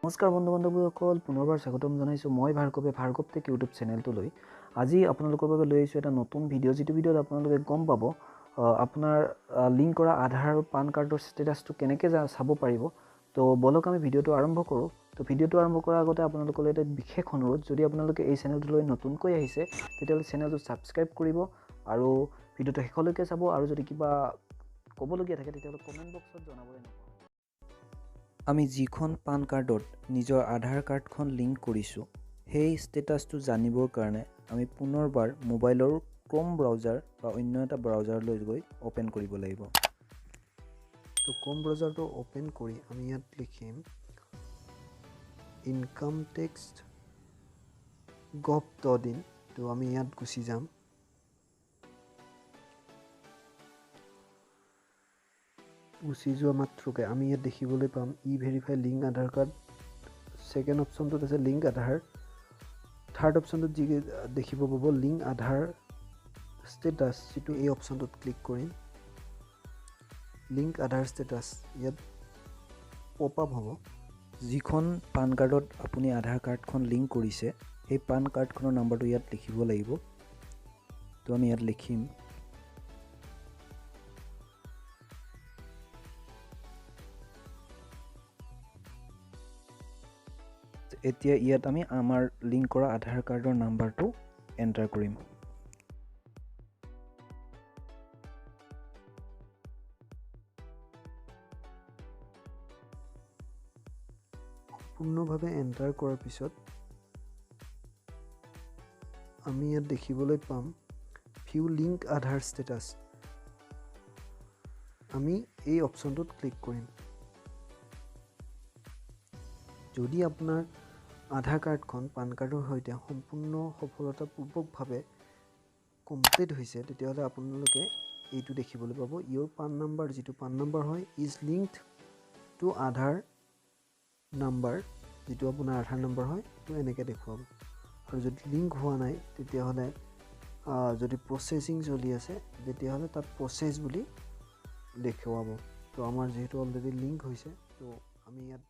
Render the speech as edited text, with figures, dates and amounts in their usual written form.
নমস্কাৰ বন্ধু বান্ধৱীসকল, পুনৰবাৰ স্বাগতম জনাইছোঁ মই ভাৰ্গৱে ভাৰ্গৱ টেক ইউটিউব চেনেলটোলৈ। আজি আপোনালোকৰ বাবে লৈ আহিছোঁ এটা নতুন ভিডিঅ', যিটো ভিডিঅ'ত আপোনালোকে গম পাব আপোনাৰ লিংক কৰা আধাৰ আৰু পান কাৰ্ডৰ ষ্টেটাছটো কেনেকৈ চাব পাৰিব। তো বলক আমি ভিডিঅ'টো আৰম্ভ কৰোঁ। তো ভিডিঅ'টো আৰম্ভ কৰাৰ আগতে আপোনালোকলৈ এটা বিশেষ অনুৰোধ, যদি আপোনালোকে এই চেনেলটোলৈ নতুনকৈ আহিছে তেতিয়াহ'লে চেনেলটো ছাবস্ক্ৰাইব কৰিব আৰু ভিডিঅ'টো শেষলৈকে চাব, আৰু যদি কিবা ক'বলগীয়া থাকে তেতিয়াহ'লে কমেণ্ট বক্সত জনাবলৈ নাপাহৰিব। আমি যিখন পান কাৰ্ডত নিজৰ আধাৰ কাৰ্ডখন লিংক কৰিছোঁ সেই ষ্টেটাছটো জানিবৰ কাৰণে আমি পুনৰবাৰ মোবাইলৰ ক্ৰ'ম ব্ৰাউজাৰ বা অন্য এটা ব্ৰাউজাৰলৈ গৈ অ'পেন কৰিব লাগিব। তো ক্ৰ'ম ব্ৰাউজাৰটো অ'পেন কৰি আমি ইয়াত লিখিম ইনকাম টেক্স gov.in। তো আমি ইয়াত গুচি যাম। গুচি যোৱা মাত্ৰকে আমি ইয়াত দেখিবলৈ পাম e verify link Aadhaar card, second অপশ্যনটোত আছে লিংক আধাৰ, থাৰ্ড অপশ্যনটোত যি দেখিব পাব লিংক আধাৰ ষ্টেটাছ, যিটো এই অপশ্যনটোত ক্লিক কৰিম। লিংক আধাৰ ষ্টেটাছ ইয়াত পপ আপ হ'ব। যিখন পান কাৰ্ডত আপুনি আধাৰ কাৰ্ডখন লিংক কৰিছে সেই পান কাৰ্ডখনৰ নাম্বাৰটো ইয়াত লিখিব লাগিব। তো আমি ইয়াত লিখিম। এতিয়া ইয়াত আমি আমাৰ লিংক কৰা আধাৰ কাৰ্ডৰ নাম্বাৰটো এণ্টাৰ কৰিম। সম্পূৰ্ণভাৱে এণ্টাৰ কৰাৰ পিছত আমি ইয়াত দেখিবলৈ পাম ভিউ লিংক আধাৰ ষ্টেটাছ। আমি এই অপশ্যনটোত ক্লিক কৰিম। যদি আপোনাৰ আধাৰ কাৰ্ডখন পান কাৰ্ডৰ সৈতে সম্পূৰ্ণ সফলতাপূৰ্বকভাৱে কমপ্লিট হৈছে তেতিয়াহ'লে আপোনালোকে এইটো দেখিবলৈ পাব, ইয়ৰ পান নাম্বাৰ, যিটো পান নাম্বাৰ হয় is linked to Aadhaar number, যিটো আপোনাৰ আধাৰ নাম্বাৰ হয় সেইটো এনেকৈ দেখুৱাব। আৰু যদি লিংক হোৱা নাই তেতিয়াহ'লে যদি প্ৰচেছিং চলি আছে তেতিয়াহ'লে তাত প্ৰচেছ বুলি দেখুৱাব। তো আমাৰ যিহেতু অলৰেডি লিংক হৈছে, তো আমি ইয়াত